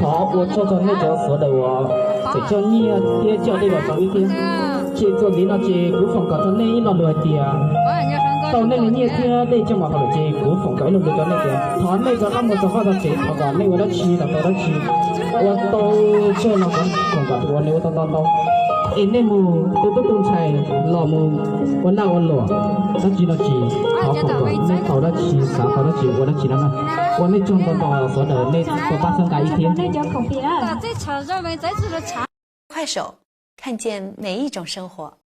Thov ua tsaug rau nej cov sawv daws uas tseem coj nyiaj thiab coj dej los rau wb thiab. Ces txuas ntxiv no ces kuv foom kom rau nej ib lo lus hais tias tau nej li nyiaj thiab dej coj mus haus lawm ces kuv foom kom ib lo lus rau nej tias thov nej rov qab mus rau qhov tsev thov kom nej ua dab tsi los tau dab tsi, ua tau tsawg los foom kom ua nej ua tau ntau ntau. Es nej mus tu tub tu ntxhais los mus ua naj ua luam dab tsi no tsis, thov foom kom nej tau dab tsi xav tau dab tsi ua dab tsi no na. Ua nej tsaug ntau ntau sawv daws nej tau pab txhawb nqa wb thiab. 快手，看见每一种生活。